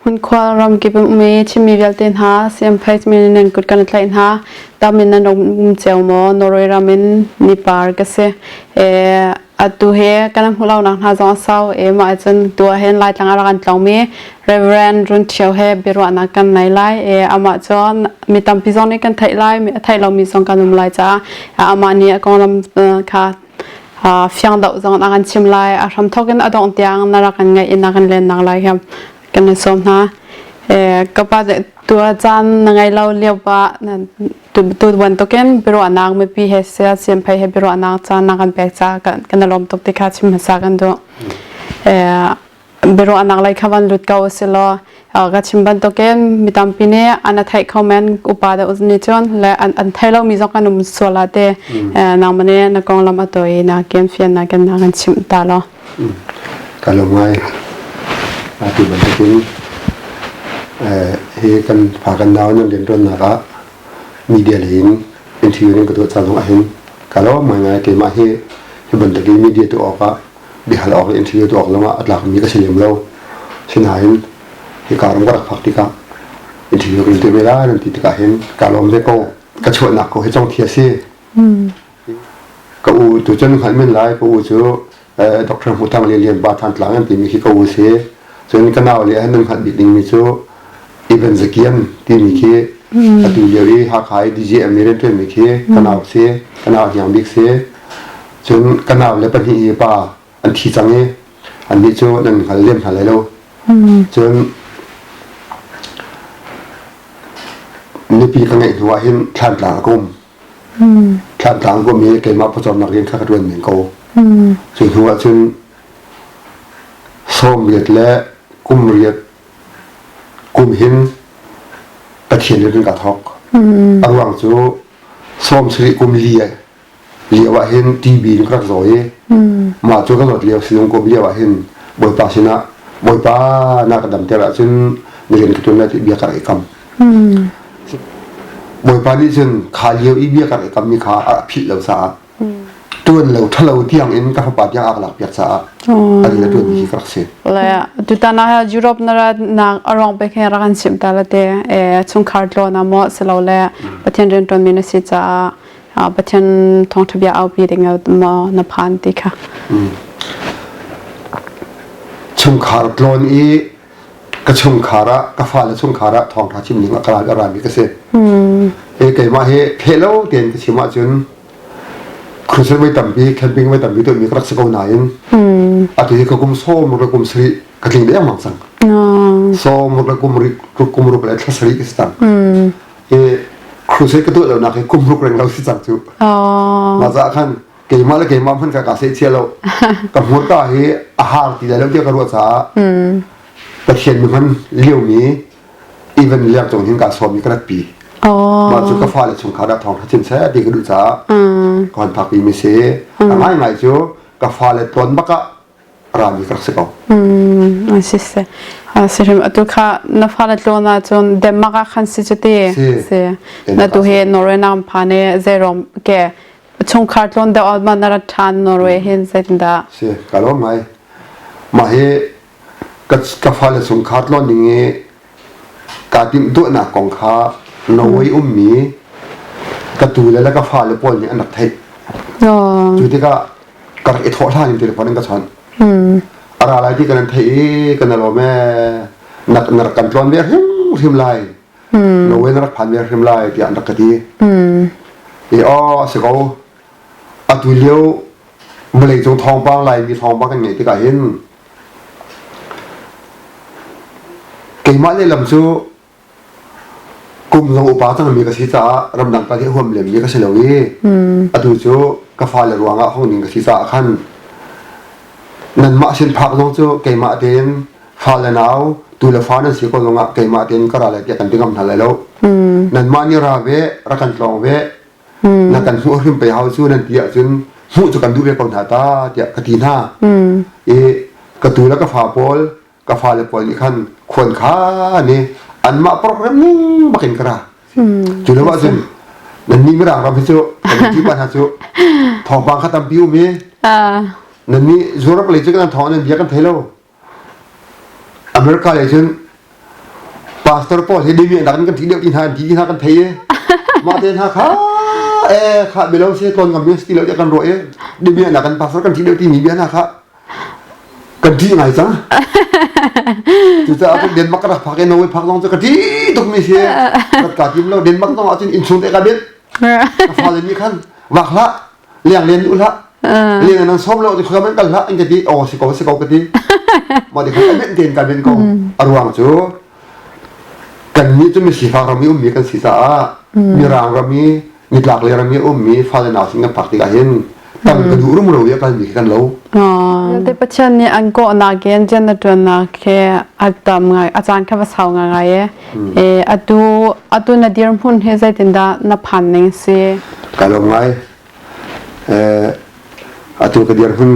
Hmunkhual ramkip in um i Chinmi vialte hna CM min nan kut kan tlaih hna. Tam in nan um cio maw? Norway ram in nipar ka si. E, atu hi kan hmuh lonak hna zong a sau e mah cun tu ah hin Laitlang a rak an tlawngmi Reverend Run Ṭhio he biaruahnak kan nei lai. E, amah cu mi tampi zong nih kan theih lai, a theih lomi zong kan um lai caah amah nih a konglam kha fiang deuh zong a kan chim lai. A hramthawk in a dongh tiang na rak kan ngaih in na kan lennak lai hi kan in sawm hna. Ka pa tu caan na ngei lo lio pa tu bantukin biaruahnak mipi he sia siamphei he biaruahnak caan na kan pek caah kan i lawm tuk ti kha chim hmasa kan duh. Biaruahnak lei kha van lut ko silaw ka chim bantukin mi tampi nih an a theih kho men upa deuh nih cun le an thei lomi zong kan um sual ah te nangmah nih na konglam a tawi na ken fian na ken na kan chimh ta law. Ka lawm ngai. Atu bantukin hi kan fa kan nau nan rianṭuannak ah media lei in interview nan ka tuah caan zong ahhin ka lawm ngaingai keimah hi hi bantukin media tuah awkah biahal awk le interview tuah awk zongah a tlakmi ka si lem lo. Sinain hika ram ka rak phak tikah interview kan tuah ve lai nan ti tikah hin ka lawm ve ko. Ka chuahnak ko hi congthia a si. Ka u tu cun hngalh men lai ka u cu Dr. Hmu Thang Lian Lian Pa Than Tlang an timi khi ka u si. Cun ka nau le han nan hngalh bik dingmi cu Evan Zakian timi khi atu lio i Hakha i DJM i rianṭuanmi khi ka nau si. Ka nau hniang bik si. Cun ka naule pahnih hi pa an thi cang i annih cu nan hngal lem hna lai lo. Cun nupi ka ngeih hnu ah hin thlantlang ka um. Thlantlang ka um i keimah pawcawmnak rian kha ka ṭuan men ko. Cu hnu ah cun 18 le kum riat kum hin Pathian rian ka thawk. A ruang cu 70 kum li lio ah hin TB in ka rak zaw i mah cu ka zawt lio sinung kum lio ah hin Bawipa sinah Bawipa na ka damter ahcun na rian ka ṭuan lai ti bia ka rak i kam. Bawipa nih cun kha lio i bia ka rak i kammi kha a philh lo caah ṭuan lo ṭhalo tiang in ka fapa tiang a ka lakpiak caah a rian a ṭuanmi hi ka rak si. Le tutan ah Europe na rat nak a ruang pe khe rak kan chimh ta la te chungkhar tlawn ah maw silole Pathian rian ṭuanmi na si caah Pathian thawngṭha bia aupi ding maw na phan ti kha. Chungkhar tlawn i ka chungkhar ah ka fale chungkhar ah thawngṭha chim ding a ka a rami ka si. E keimah hi pheh lo tein ka chim ahcun crusade voi tampi camping voi tampi tuahmi ka rak si ko nain atu hi ka kum sawm ruk le kum sarih ka tling dengmang cang. Sawm ruk le kum kum ruk le thla sarih ka si cang. I crusade ka tuah lonak hi kum ruk reng lo si cang cu. Mah caah khan keimah le keimah hmanh ka ka seh chia lo. Ka hmurka hi a har ti lai lo tiah ka ruah caah Pathian mi hman liomi even liang cung hin ka sawm i ka rat pi. Mah cu ka fale chungkhar ah thawng tha chin seh ti ka duh caah ka hon phak pi mi si. A ngaingai cu ka fale tlawn bak ah rami ka rak si ko. Mm, si si. Si hrim atu kha na fale tlawn ahcun Denmark ah khan si cu ti. Si. Na tu hi Norway na phan i zeirom ke chungkhar tlawn deuh ah na rat ṭhan Norway hin zeitindah? Si, ka lawm ngai. Mah hi ka ka fale chungkhar tlawn ding i kaa timhtuahnak kong kha Norway ummi ka tule le ka fale pawl nih an rak theih. Cu tikah ka rak i thawh hlan in telephone in ka chawnh. A ra lai ti kan an theih i kan lawm ee na na rak kan tlawn ve hrimhrim lai. Norway na rak phan ve hrim lai tiah an rak ka ti. I aw a si ko. Atu lio vawleicung thawngpang Laimi thawngpang kan ngeih tikah hin keimah lehlam cu Kum zong upa cangmi ka si caah ramdang kal hi a huam lemmi ka si lo i atu cu ka fale ruangah hong ding ka si caah khan nanmah sin phak zong cu keimah tein fale nau tu le fa nan si ko zongah keimah tein ka ra lai tiah kan ti ngam hna lai lo. Nanmah nih ra ve, rak kan tlawng ve, na kan hmuh hrim pei hau cu nan ti ahcun hmuh cu kan duh ve ko hna ta tiah ka ti hna. I ka tu le ka fa pawl ka fale pawl nih khan khuan khan i anmah program ning bakin ka ra cu lo ahcun nannih mirang ram hi cu kan ti pa hna cu thawngpang kha tampi um i nannih Europe lei cu kan thawng nan bia kan thei lo America lei cun Pastor pawl hi demi nak in kan thih deuh ti hna an ti hna kan thei i mah te hna kha e kha bilo se tlawn ngam mi si lo tiah kan ruah i demi nak kan pastor kan thih deuh ti mi bia hna kha kan ṭih ngai cang. Cucaah cun Denmark ka rak phak i Norway phak zong cu ka ṭih tuk mi si. Rat ka tim lo Denmark zong ah cun innchung te ka bet. Ka fale nih khan vak hlah, leng len u hlah. Leng nan sawm lo ti khua man kal hlah an ka ti. Aw si ko si ko ka ti. Mah ti khan ka ben tein ka ben ko. A ruang cu kannih cu misifak ram i ummi kan si caah mirang ram i nitlak lei ram i ummi fale nau sin kan phak tikah hin tang ka duh rumro i a kalmi khi kan lo. Te Pathian nih an kawhnak in rian na ṭuannak he a tam ngai a caan kha va sau ngai e. E atu atu na dirhmun hi zeitindah na phan ning si? Ka lawm ngai. Atu ka dirhmun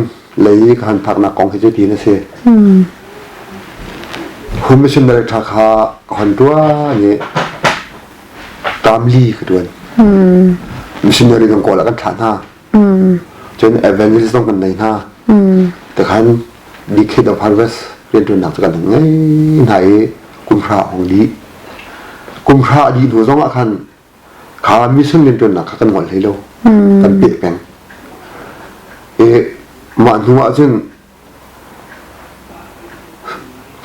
lei i ka han phaknak kong hi cu ti na si. Hun missionary ṭha kha ka hon ṭuan i tamli ka ṭuan. Missionary zong kawl ah kan thlah hna. Cun evangelist zong kan nei hna. Tikhan Decade of Harvest rianṭuannak cu kan hung ngei hna i kum hra a hung dih. Kum hra a dih hnu zong ah khan kha mission rianṭuannak kha kan ngol hlei lo. Kan peh peng. I mah hnu ah cun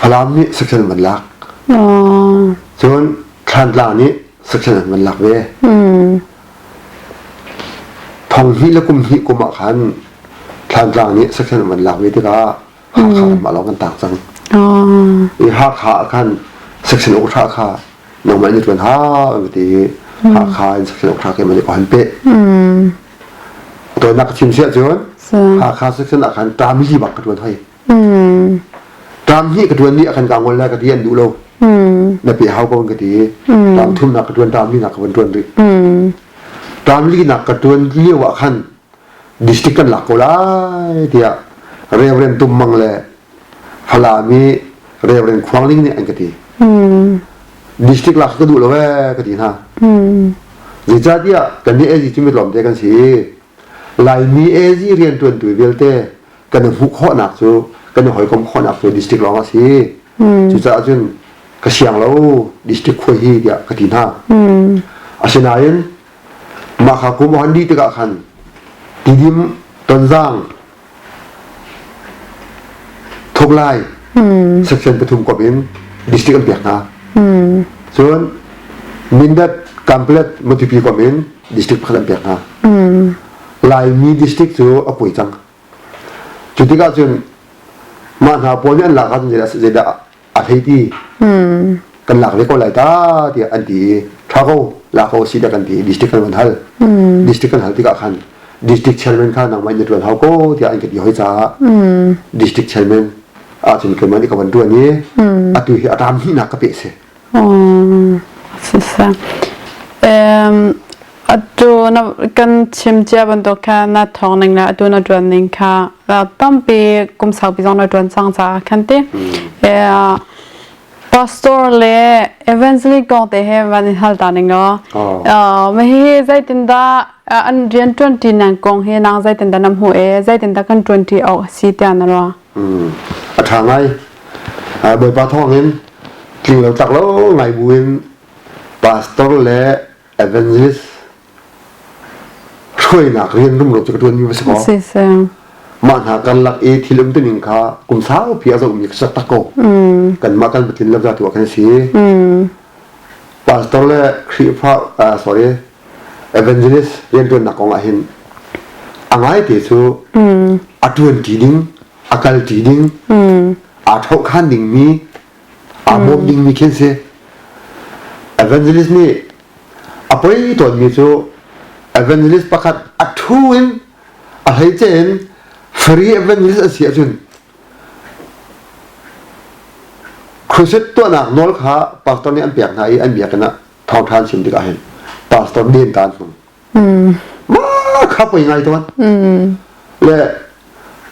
Falam nih section an van lak. Cun Thlantlang nih section an van lak ve. Thong hnih le kum hnih kum ah khan Thlantlang nih section an van lak ve tikah Hakha ram ah lawng kan taak cang. I Hakha ah khan section uk hra kha nangmah nih ṭuan hau an ka ti i Hakha in section uk hra ke man i ka hon peh. Tawinak ka chim siah cun Hakha section ah khan ṭam li bak ka ṭuan hoi. Ṭam hnih ka ṭuan ni ah khan ka ngol lai ka ti an duh lo. Na pe hau ko an ka ti i ṭam thumnak ka ṭuan ṭam li nak ka van ṭuan rih. Ṭam li nak ka ṭuan lio ah khan district kan lak ko lai tiah Reverend Tum Mang le Falam i Reverend Khuang Ling nih an ka ti. District lak ka duh lo ee ka ti hna. Zeicahtiah kan nih AZ cu mitlawm te kan si i Laimi AZ rianṭuantu vialte kan i hmuh khawhnak cu kan i hawikom khawhnak cu district lawng a si. Cucaah cun ka siang lo district khua hi tiah ka ti hna. Asinain mah kha kum a hon dih tikah khan Tidim Tonzang Thuk lai section pathum kop in district an pek hna. Cun Mindat Kanpetlet Matupi kom in district pakhat an pek hna. Laimi district cu a pui cang. Cu tikah cun mah hna pawl nih an lak ahcun zeidah a hlei ti kan lak ve ko lai ta tiah an ti i ṭha ko lak ko si tiah kan ti i district kan van hal. District kan hal tikah khan district chairman kha nangmah in na ṭuan hau ko tiah an ka ti hoi caah district chairman ahcun keimah nih ka van ṭuan i atu hi a ṭam hnihnak ka peh si. Siseh. Atu na kan chim cia bantuk kha na thawng ning le atu na ṭuan ning kha tampi kum saupi zong na ṭuan cang caah khan ti. Pastor le evangelist kong te he van in hal ta ning law. Ma hi zeitindah an rian ṭuan ṭi nang kong hi nang zeitindah na hmuh e zeitindah kan ṭuan ṭi awk a si tiah na ruah? A ṭha ngai. Bawipa thawngin tling lo tlak lo ngai buin pastor le evangelist hruainak rian rumro cu ka ṭuanmi va si kaw mah hna karlak i thil umtuning kha kum saupi a zohmi ka si tak ko. Kanmah kan patlin lo tu ah khan si. Pastor le Khrihfa sorry evangelist rianṭuannak kong ah hin a ngai te cu a ṭuanṭi ding a kalṭi ding aa ṭhohkhan dingmi aa bawm dingmi khi an si. Evangelist nih a poi tawnmi cu evangelist pakhat a ṭhu in a hleice in free evangelist a si ahcun crusade tuahnak nawl kha pastor nih an pek hna i an biakinn ah thawngṭha an chim tikah hin pastor den ta an hmang. Mah kha poi ngai tawn. Le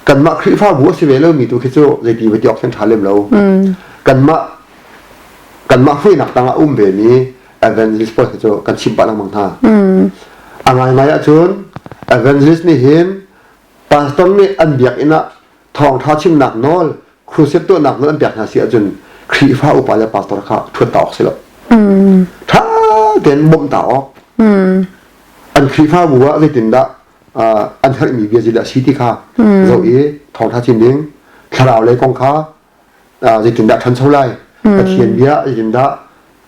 kanmah Khrihfabu a si ve lomi tu khi cu zeiti va ti awk ṭha lem lo. Kanmah kanmah hruainak tangah um ve mi evangelist pawl khi cu kan chim pah lengmang hna. A ngaingai ahcun evangelist nih hin pastor nih an biakinn ah thawngṭha chimnak nawl crusade tuahnak nawl an pek hna si ahcun. Khrihfa upa le pastor kha ṭhuat ta awk si lo. Ṭha tein bawmh ta awk. An Khrihfabu ah zeitindah an herhmi bia zeidah a si ti kha zoh i thawngṭha chim ding, thlarau lei kong kha zeitindah ṭhancho lai, Pathian bia zeitindah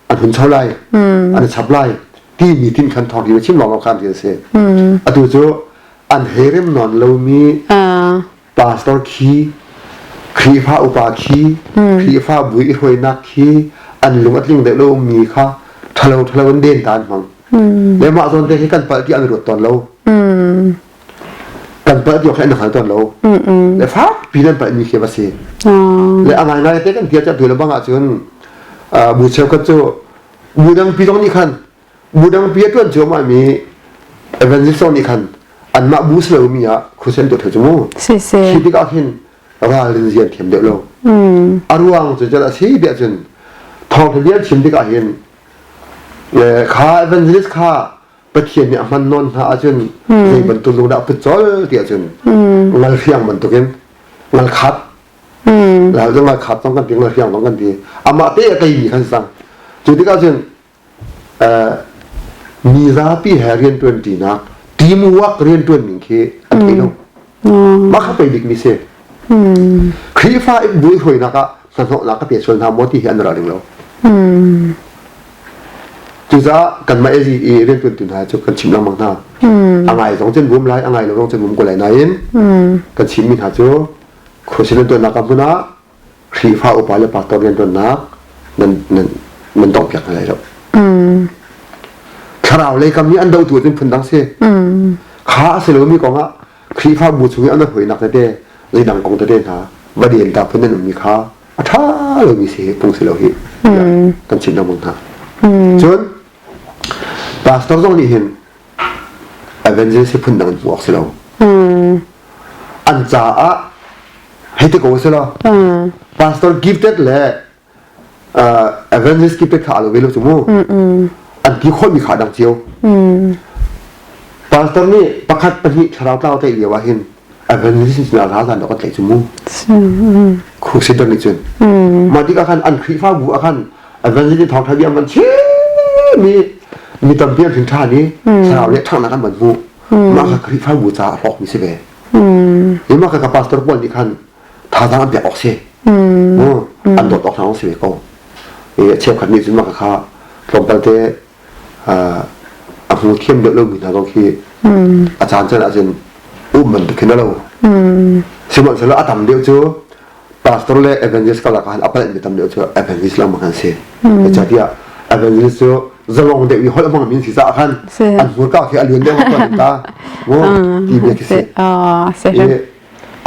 an huncho lai, an i chap lai timi tin khan thawngṭha chim lawng khan ti a si. Atu cu an hei rem nawn lomi pastor khi Khrihfa upa khi Khrihfabu i hruainak khi an lung a tling deuh lomi kha ṭhalo ṭhalo in den ta an hmang. Le mah zawn te hi kan palh ti an ruat tawn lo. Kan palh ti awk hi an hngal tawn lo. Le fak pi nan palh mi khi va si. Le a ngaingai te kan tia tu le bang ahcun bu cheukhat cu bu dangpi zong nih khan bu dangpi a ṭuan cuahmah mi evangelist zong nih khan anmah bu si lomi ah crusade tuah theo cu mu. Khi tikah khin ralrin zian thiam deuh lo. A ruang cu cun a si tiah cun thawngṭha bia chim tikah hin kha evangelist kha Pathian nih a hman nawn hna ahcun zei bantuk lung dah put colh ti ahcun ngalhriang bantukin ngalkhat lal cu ngalkhat zong kan ti ngalhriang zong kan ti amah te a teimi khan sang cu tikah cun mi zapi he rianṭuan ṭinak teamwork rianṭuan ning khi an thei lo mah kha pei bikmi si Khrihfa bu i hruainak ah hnahnawhnak ka pe sual hna maw ti hi an ral ding lo Cucaah kanmah i i rianṭuantu hna cu kan chimh lengmang hna. A ngai zong cun bum lai, a ngai lo zong cun bum ko lai nain kan chimmi hna cu khuasin rianṭuannak ah hmun ah Khrihfa upa le pastor rianṭuannak nan nan nan donghpiak hna lai lo. Thlarau lei kam nih an dotu cun phundang si. Kha a si lomi kong ah Khrihfabu chung i an hoinak tete zeidang kong tete hna va den ta phun nan ummi kha a ṭha lomi si hi phung si lo hi kan chim lengmang hna. Cun pastor zong nih hin evangelist hi phundang in hmuh awk si lo. An caah hei ti ko si lo. Pastor gifted le evangelist gifted kha alo ve lo cu mu. An ti khawhmi kha dang cio. Pastor nih pakhat pahnih thlarau tlau tlaih lio ah hin evangelist sin ah zan kan tlaih cu mu. Crusader nih cun. Mah tikah khan an Khrihfabu ah khan evangelist thawngṭha bia an van chim i mi tampi an hrin ṭhan i thlarau le ṭhanghnak an van hmuh. Mah kha Khrihfabu caah a hlawkmi si ve. Hi mah kha ka pastor pawl nih khan thazaang an pek awk si. An dawt awk hna si ve ko. I cheukhat nih cun mah kha tlawmpal te a hmu thiam deuh lomi hna zong khi a caan caan ahcun um bantuk khin a lo. Sihmanhsehlaw a tam deuh cu pastor le evangelist karlak ah a palhmi tam deuh cu evangelist lengmang an si. Zeicahtiah evangelist cu zalong deuh i holh hmangmi an si caah khan an hmurka khi a luan deuh tuan ta mu ti bia khi si.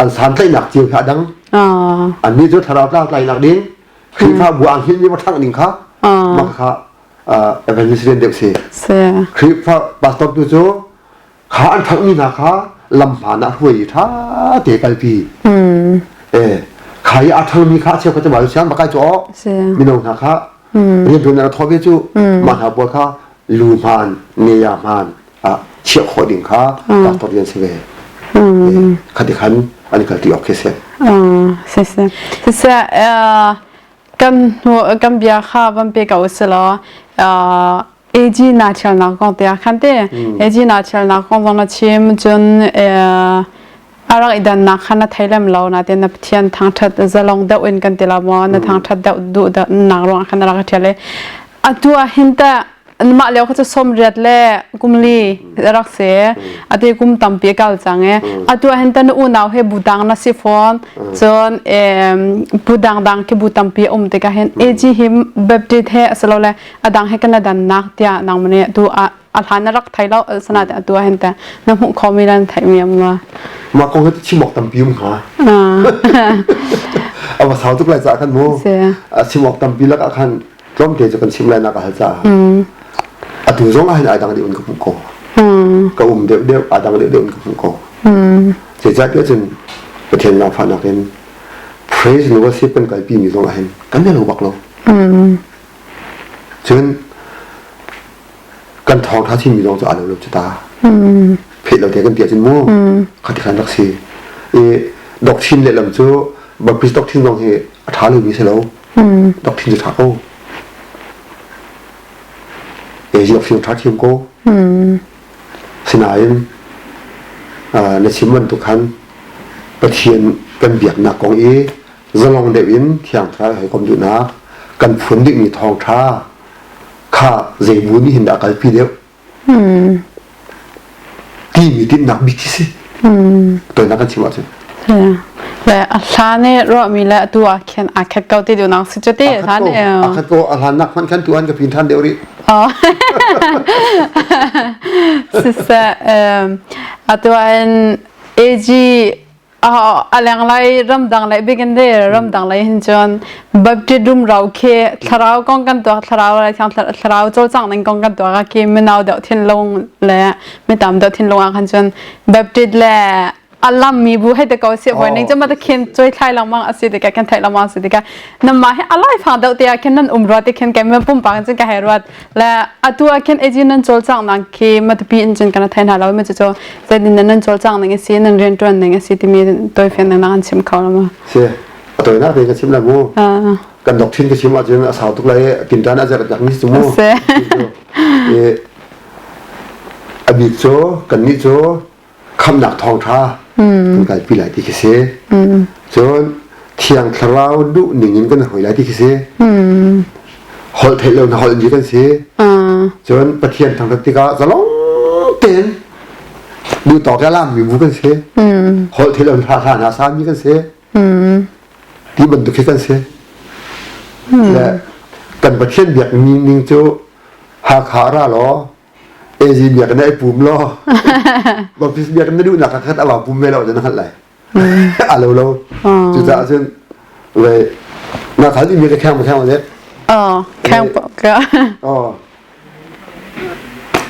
An santlaihnak cio hi a dang. Annih cu thlarau tlau tlainak ding Khrihfabu ang hin mi va ṭhangh ding kha mah kha evangelist rian deuh si. Khrihfa pastor tu cu kha an ṭhanghmi hna kha lam hmaan ah hruai i ṭha te kalpi. Kha i a ṭhangmi kha a cheukhat cu mah siang bakai cu aw mino hna kha rianṭuan an thawh ve cu mah hna pawl kha lu hmaan nea hmaan ah chiah khawh ding kha pastor rian si ve. Khati khan an kalti awk khi si. Si si. Siseh kan hnu kan bia kha van pe ko usih law AG naa ṭhialnak kong te ah khan te AG naa ṭhialnak kong zong na chim cun a rak i dannak kha na thei lem lo nain na Pathian thangṭhat zalong deuh in kan ti la maw na thangṭhat deuh duh nak ruangah khan na rak i ṭhial i atu ah hin teh mah lio kha cu 80 le kum li rak si ati kum tampi kal cang e atu ah hin tan unau he bu dang na si fawn cun bu dang dang khi bu tampi um tikah hin AG hi Baptist he asilole adang he kan dan nak tiah nang mane tu a hlan na rak thai lo sana te atu ah hin te na hmuh kho mi lan thai mi am ma mah kong hi chim awk tampi um hnga a va sau tuk lai ca khan mu chim awk tampi lak ah khan tlawmte cu kan chim lai nak a hal caah atu zong ah hin ai dang deuh in ka hmuh ko ka um deuh deuh aa dang deuh deuh in ka hmuh ko zeicahtiah cun Pathian zaangfahnak in praise and worship kan kalpi mi zong ah hin kan lo bak lo cun kan thawngṭha chimmi zong cu aa lo lo cu ta phet lo te kan piah cun mu khati khan rak si i doctrine lehlam cu Baptist doctrine zong hi a ṭha lomi si lo. Doctrine cu ṭha ko. AG doctrine ṭha thiam ko. Sinain na chim bantuk khan Pathian kan biaknak kong i zalong deuh in Thiang Thlarau he kom duhnak kan phun dihmi thawngṭha kha zei bu nih hin dah kalpi deuh timi tinhnak bik khi si. Toinak kan chim ahcun. Le a hla nih ruahmi le atu ah khin aa khat ko ti duhnak si cu ti hla nih. A khat ko a hlan nak hmanh khan tu an ka pin than deuh rih. Siseh atu ah hin AG a lenglei ramdang lei bikin de ramdang lei hin cun Baptist rumro khi thlarau kong kan tuak thlarau lai thiang thlarau cawlcangh ning kong kan tuak ah khi mino deuh thinlung le mitam deuh thinlung ah khan cun Baptist le a lammi bu hei te ko si voi ning cuma te khin choi thlai lengmang a si tikah kan theih lengmang a si tikah namah hi a lai fang deuh te ah khin nan um rua ti khin kei pumpak cun ka hei ruat le atu ah khin AG nan cawlcangh nak khi matupi in cun kan thei hna lo mi cu zeitin nan cawlcangh ning a si nan riantuan ning a si timi toifian nak an chim kho lo ma si a toinak te ka chim la mu kan doctrine ka chim ahcun a sau tuk lai tintan a zer tak ni cu mu a bik cu kan nih cu khamnak thawngṭha kan kalpi lai ti khi si. Cun Thiang Thlarau duh ning in kan hoi lai ti khi si. Holh theih lo na holh mi kan si. Cun Pathian thangṭhat tikah zalong tein duh tawk ya lam mi bu kan si. Holh theih lo hla hla hna sa mi kan si. Ti bantuk khi kan si. Le kan Pathian biak ning cu Hakha ra law AZ biakinn na i pum law Baptist biakinn na duhnak kha khat a pum ve lo na hngalh lai. A lo lo. Cucaah cun ve na khal imi ka kheng kheng le. Oh, kheng ka. Oh.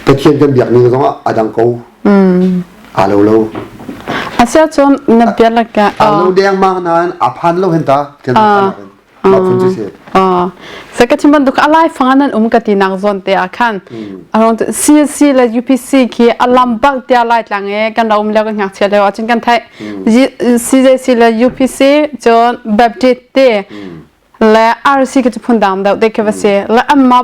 Pathian kan biak ning zong ah a dang ko. A lo lo. Asia cun na bialak ka. A lo deng mang nain a phan lo hen ta. Kan Mah phun cu si. Sa ka chim bantuk a lai fang nan um ka ti nak zawn te ah khan CSC le UPC khi a lam bak tia lai tlang e kan ra um leo kan ngakchia leo achin kan thai CJC le UPC cun Baptist te le RC ka chu phun dang deuh te khi va si le amma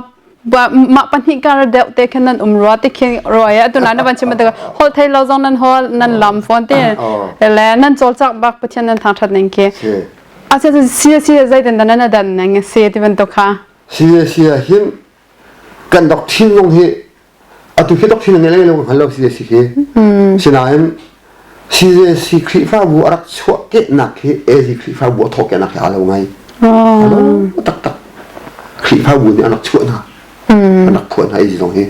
mah pahnih kar deuh te khan nan um rua te khi rua ya tu na van chim te hol thei lo zong nan hol nan lam phone te le nan cawlcak bak pathian nan thang that ning khi A si si si zeitin dah nan dan ning si ti bantuk kha. Si si hin kan doctrine zong hi atu hi doctrine ngei lo hngal lo si si hi. Sinain CJC Khrihfabu a rak chuah kehnak hi AZ Khrihfabu a thawk kehnak hi aa lo ngai. Aa lo taktak. Khrihfabu nih an rak chuah hna. An rak phuah hna AZ zong hi.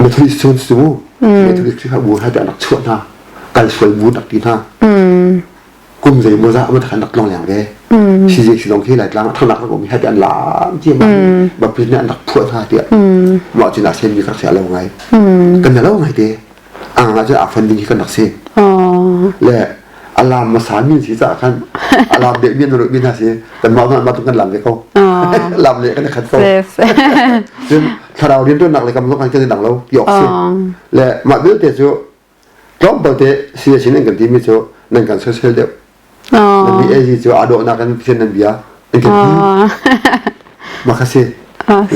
Methodist cu cu Methodist Khrihfabu ha an rak chuah hna. Kal sual bu rak ti hna. Kum zeimaw zah ma khan rak tlong leng ve si zei si zong khi laitlang ah thangnak rak um hi an lam ti ma baptist nih an rak phuah hna tiah mah cun a sen mi rak si a lo ngai kan lo ngai te ang ah cun a fun ding hi kan rak si le alam masa min si ca khan alam de min ru min ha si kan mah ma tu kan lam ve ko lam le kan khat ko cun thlarau rian tuan nak le kam zong kan kan dang lo ti ok si le mah vialte cu Tlawmpal te siasin an kan timi cu nan kan soisel deuh. Nan mi AG cu aa dawhnak in Pathian nan bia an kan ti. Mah kha si.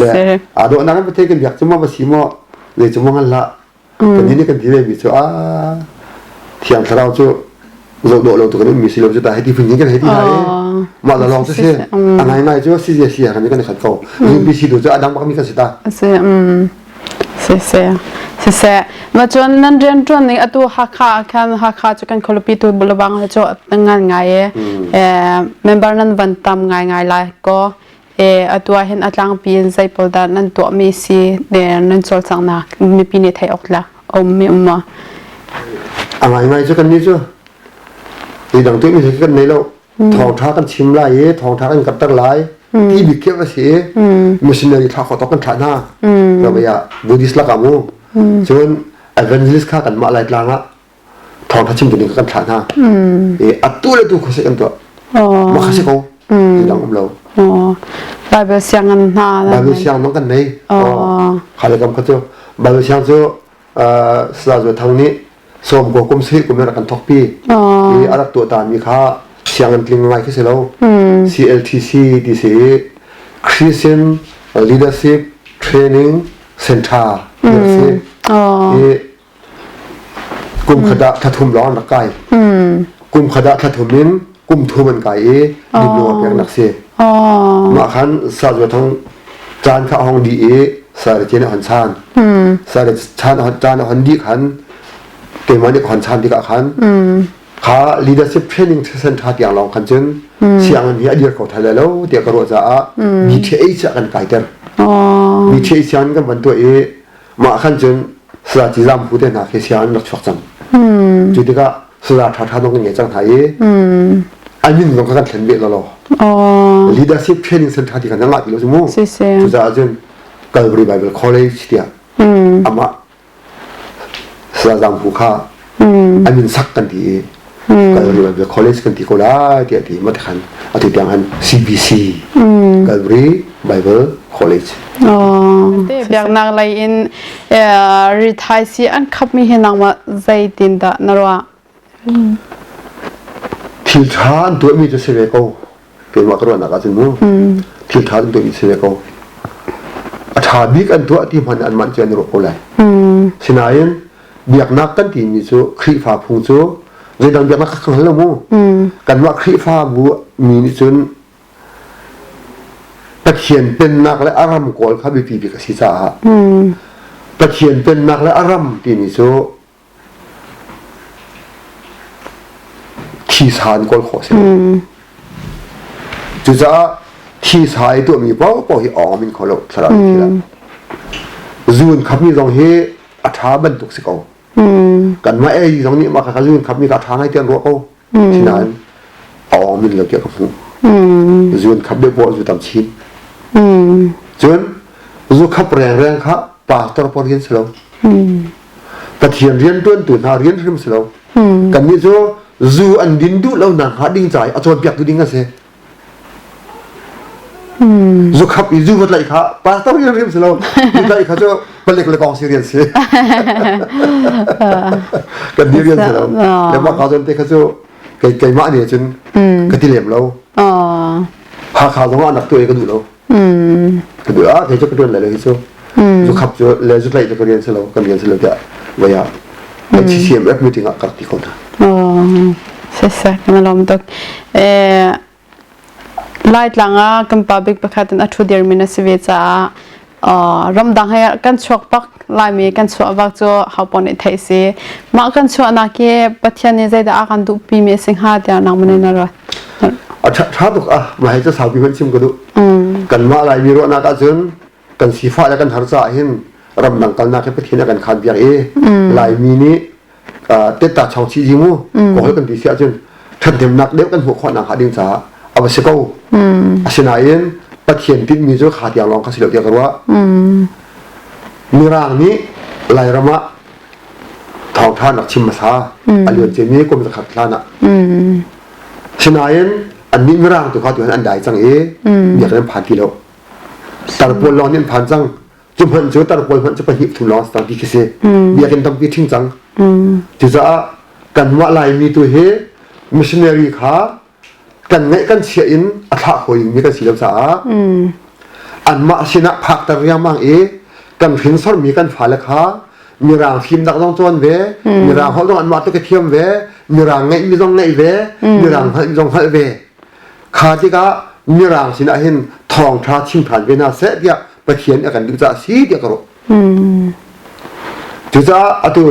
Le aa dawhnak in Pathian kan biak cu maw va si maw le cu maw ngan hlah. Kan nih kan ti ve mi cu a Thiang Thlarau cu zoh dawh lo tu kan um mi si lo cu ta hei ti phun kan hei ti hna i mah la lawng cu si. A ngaingai cu si si kan kan khat ko. UPC tu cu a dang bak mi kan si ta. Si. Siseh, siseh. Ma cun nan rianṭuan ning atu Hakha ah khan Hakha cu kan khualipi tu bulabang he cu ngan ngai e. Member nan van tam ngai ngai lai ko. E atu ah hin a tlangpi in zei pawl dah nan tuahmi si nan cawlcanghnak mipi nih theih awk tlak a um mi um maw? A ngaingai cu kan nih cu dang tuahmi kan nei lo. Thawngṭha kan chim lai i thawngṭha kan karter lai ti bik khi a si i missionary thla khawh tawk kan thlah hna. Ramei ah Buddhist lakah mu. Cun evangelist kha kanmah Laitlang ah thawngṭha chim ding kan thlah hna. I atu le tu khuasik kan tuah. Mah kha si ko. Ti dang um lo. Bible sianginn hna. Bible siang nong kan nei. Kha le kam kha cu Bible siang cu Saya Zual Thang nih sawm ko kum si kum in rak kan thawkpi. I a rak tuah ta mi kha. Sianginn tling ngai khi si lo. CLTC ti si i Christian Leadership Training Center ti a si. I kum khat ah thla thum lawng an rak kai. Kum khat ah thla thum in kum thum an kai i diploma pek nak si. Mah khan sa zuat thong caan kha a hong dih i sare cin a hon chan. Sare chan caan a hon dih khan keimah nih ka hon chan tikah khan kha leadership training center tiang lawng khan cun sianginn hi a dir kho thai lai lo tiah ka ruah caah BTH ah kan kaiter. BTH sianginn kan van tuah i mah khan cun sala ci zam hu te hna khi sianginn rak chuak cang. Cu tikah sala ṭha ṭha dong kan ngei cang hna i an min zong kha kan thlen ve lo. Leadership training center ti kan ngah ti lo cu mu. Cucaah cun Calvary Bible College tiah amah Saya Zang Hu kha an min sak kan ti i Calvary Bible College kan ti ko lai tiah ti ma khan atu tiang han CBC Calvary Bible College. Biaknak lei in rithai si an khapmi hi nangmah zeitin dah na ruah? Thil ṭha an tuahmi cu si ve ko. Keimah ka ruahnak ahcun mu. Thil ṭha an tuahmi si ve ko. A ṭha bik an tuah ti hmanh an manh cu an i ruah ko lai. Sinain biaknak kan timi cu Khrihfa phung cu zeidang biaknak ka hngal lo mu. Kanmah Khrihfabu mi nih cun Pathian pennak le a ram kawl kha biapi bik a si caah Pathian pennak le a ram timi cu Thisa in kawl khawh a si lo. Cucaah thisa i tuahmi paohpaoh hi awng in kho lo thlarau in thil ah. Zuun khapmi zong hi a ṭha bantuk si ko. Kanmah ei zong nih mah kha zuun khapmi kha a ṭha ngai ti an ruah ko. Sinain a awng min lo tiah ka hmuh. Zuun khap deuh poah zu tam chin. Cun zu khap rengreng kha pastor pawl rian si lo. Pathian rianṭuantu hna rian hrim si lo. Kannih cu zu an din duh lo nak hnga ding ca i a cawnpiaktu ding a si. Zu khap i zu va tlaih kha pastor rian hrim si lo. Zu tlaih kha cu palek le kong si rian si. Kan nih rian si lo. Le mah ka zawn te kha cu kei keimah nih cun ka ti lem lo. Hakha zong ah nak tu ka duh lo. Ka duh ah kei cu ka ṭuan lai lo hi cu. Zu khap cu le zu tlaih cu ka rian si lo, kan rian si lo tiah voi ah HCMF meeting ah ka rak ti ko hna. Siseh kan lawm tuk. Laitlang ah kan pa bik pakhat in a ṭhu dirmi na si ve caah ramdang he kan chuak bak Laimi kan chuah bak cu haupawn nih theih si. Mah kan chuahnak hi Pathian nih zeidah a kan duhpi mi a si hnga tiah nangmah nih na ruat? A ṭha tuk ah mah hi cu saupi hmanh chim ka duh. Kanmah Laimi ruahnak ahcun kan sifah le kan har caah hin ramdang kalnak hi Pathian a kan khaan piak i Laimi nih tetta chong chih ji mu kawl kan ti si ahcun ṭhathnemnak deuh kan hmuh khawh nak hnga ding caah a va si ko. Asinain Pathian tinhmi cu kha tiang lawng kha si lo tiah ka ruah. Mirang nih Lairam ah thawngṭha an rak chim hmasa a luan ciami kum zakhat hlan ah. Sinain annih Mirang tu kha tu an dai cang i biakinn an phan ti lo. Tarpawl lawng nih an phan cang. Cu hmanh cu tarpawl hmanh cu pahnih thum lawng cang ti khi si. Biakinn tampi ṭhing cang. Cucaah kanmah Laimi tu hi missionary kha kan ngeih kan chiah in a thlah hawi mi kan si lo caah anmah sinah phakter riangmang i kan hrinsormi kan fale kha mirang fimnak zong cawn ve mirang holh zong anmah tu ka thiam ve mirang ngeihmi zong ngeih ve mirang hngalhmi zong hngalh ve kha tikah mirang sinah hin thawngṭha chim ṭhan ve hna seh tiah Pathian a kan duh caah si tiah ka ruah cucaah atu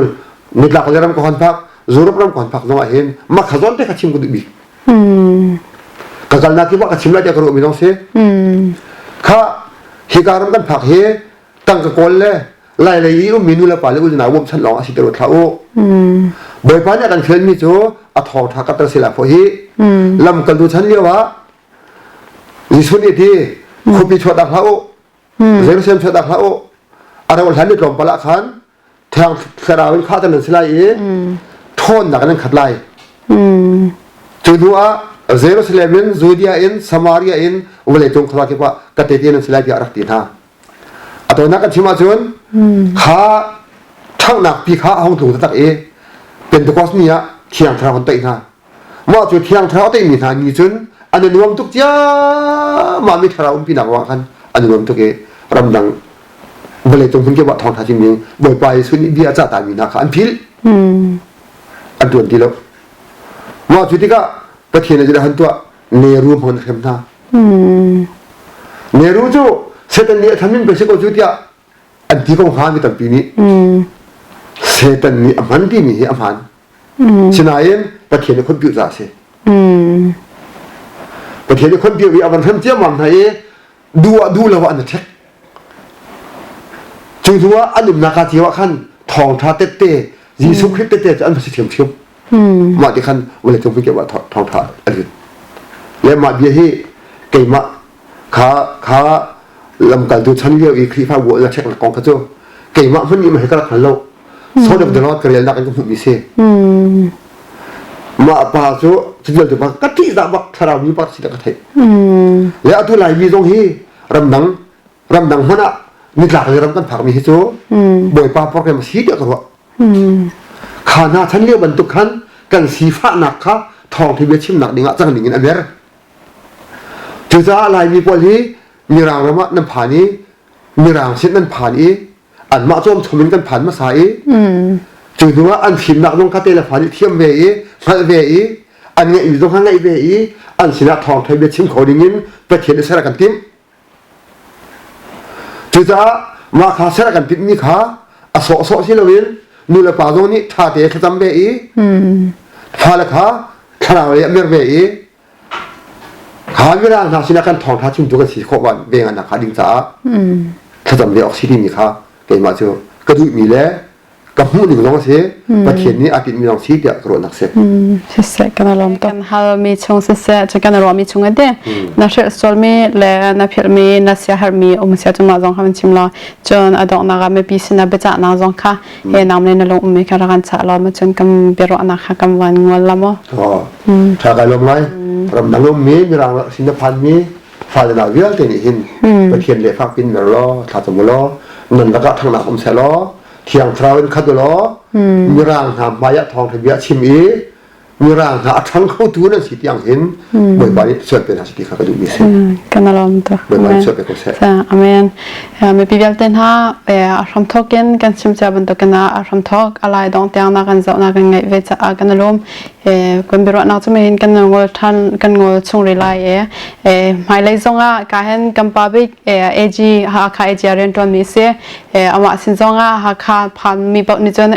nitlak le ram ka hon phak Europe ram ka hon phak zong ah hin mah kha zawn te kha chim ka duh bik ka kalnak kip ah ka chim lai tiah ka ruahmi zong si kha hika ram kan phak hi tangka kawl le lai lei i ummi nu le pa le unau bawmchanh lawng a si te ruat hlah u Bawipa nih a kan fialmi cu a thawngṭha ka tel si lai phaw hi lamkaltu chan lio ah Jesuh nih ti khuapi chuahtak hlah u Jerusalem chuahtak hlah u a rauh hlan ni tlawmpal ah khan Thiang Thlarau in khahter nan si lai i ṭhawnnak in nan khat lai. Cu hnu ah Jerusalem in Judea in Samaria in vawleicung khuazakip kip ah ka tehte nan si lai tiah a rak ti hna. A tawinak kan chim ahcun kha ṭhanghnak pi kha a hung tlung taktak i Pentecost ni ah Thiang Thlarau an toih hna. Mah cu Thiang Thlarau a teimi hna nih cun an i nuam tuk ciammam i thlarau umpinak ruangah khan an i nuam tuk i ramdang vawleicung hmun kip ah thawngṭha chim ding Bawipa Jesuh nih bia a cah tami hna kha an philh. An ṭuan ti lo. Mah cu tikah Pathian nih zeidah han tuah? Neru hmang in a hrem hna. Neru cu Satan nih a thamin pe si ko cu tiah an ti ko hnga mi tampi nih. Satan nih a hman timi hi a hmaan. Sinain Pathian nih khonpiu ca a si. Pathian nih khonpiu i a van hrem ciammam hna i duh ah duh lo ah an i ṭhek. Cu hnu ah an umnak ah cio ah khan thawngṭha tette Jesuh Khrih tette cu an va si ṭhiamṭhiam. Mah ti khan vawleicung hmun kip ah thawngṭha a lut. Le mah bia hi keimah kha kha lamkaltu chan lio i Khrihfabu an ṭheknak kong kha cu keimah hmanh nih mah hi ka rak hngal lo. Sword of the Lord ka relnak in ka hmuhmi si. Mah pa cu cu vialte pa ka ṭihzah bak thlarau mi pa si ka theih. Le atu Laimi zong hi ramdang ramdang hmanh ah nitlak lei ram kan phakmi hi cu Bawipa program a si tiah ka ruah. Kha hna chan lio bantuk khan kan sifahnak kha thawngṭha bia chimnak dingah cang dingin a mer. Cucaah Laimi pawl hi Mirang ram ah nan phan i Mirang sin nan phan i anmah cawm chom in kan phan hmasa i cu hnu ah an fimnak zong kha te le fa nih thiam ve i hngalh ve i an ngeihmi zong kha ngeih ve i an sinah thawngṭha bia chim kho ding in Pathian nih ser a kan timh. Cucaah mah kha ser a kan timhmi kha a sawhsawh si loin nu le pa zong nih ṭha te thlacam ve i fale kha thlarau lei ah mer ve i Kha Mirang hna sinah kan thawngṭha chimtu kan si khawh ve ngan hnga ding caah thlacam ve awk si timi kha keimah cu ka duhmi le ka hmuh ning zong a si Pathian nih a tinhmi zong si tiah ka ruahnak si. Siseh kan lawm tuk. Kan halmi chung siseh cu kan ruahmi chung ate na hrilh sualmi le na philhmi na siaherhmi um sia cu mah zong kha kan chim law cun a donghnak ah mipi sinah biacahnak zong kha he nam le na lung ummi kha rak kan chah law ma cun kan biaruahnak kha kan van ngol la maw. Ṭha kai lawm ngai. Ramdang ummi Mirang sin a phanmi fale nau vialte nih hin Pathian le fak pin mer law thla cam u law nan lakah ṭhangnak um seh law Thiang Thlarau in khat u law Mirang hna hmai ah thawngṭha bia chim i Mirang hna a ṭhang khotu nan si tiang hin Bawipa nih sual pe hna seh ti kha ka duhmi a si. Kan lawm tuk. Bawipa nih sual pe ko seh. Amen. Mipi vialte hna a hramthawk in kan chim cia bantukin a hramthawk a lai dong tiang na kan zoh na kan ngaih ve caah kan lawm. Kan biaruahnak cu hin kan ngol ṭhan kan ngol chung rih lai e hmailei zongah ka hen kan pa bik AG Hakha AG rian ṭuan mi si amah sin zongah Hakha phan mi paoh nih cun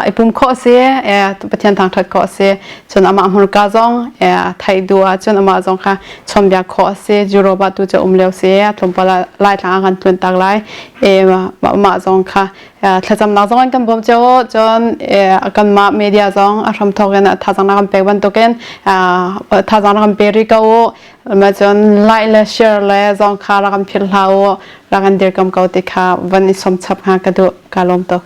i pum khawh si Pathian thangṭhat khawh si cun amah hmurka zong theih duh ahcun amah zong kha chawnbiak khawh a si Europe ah tu cu um lio si tlawmpal ah Laitlang ah kan tlun tak lai amah zong kha thlacamnak zong in kan bawm cio cun kanmah media zong a hramthawk in thazaang na kan pek bantukin thazaang na kan pe rih ko u ma cun like le share le zong kha rak kan philh hlah u rak kan dirkam ko ti kha van i som chap hnga ka duh ka lawm tuk.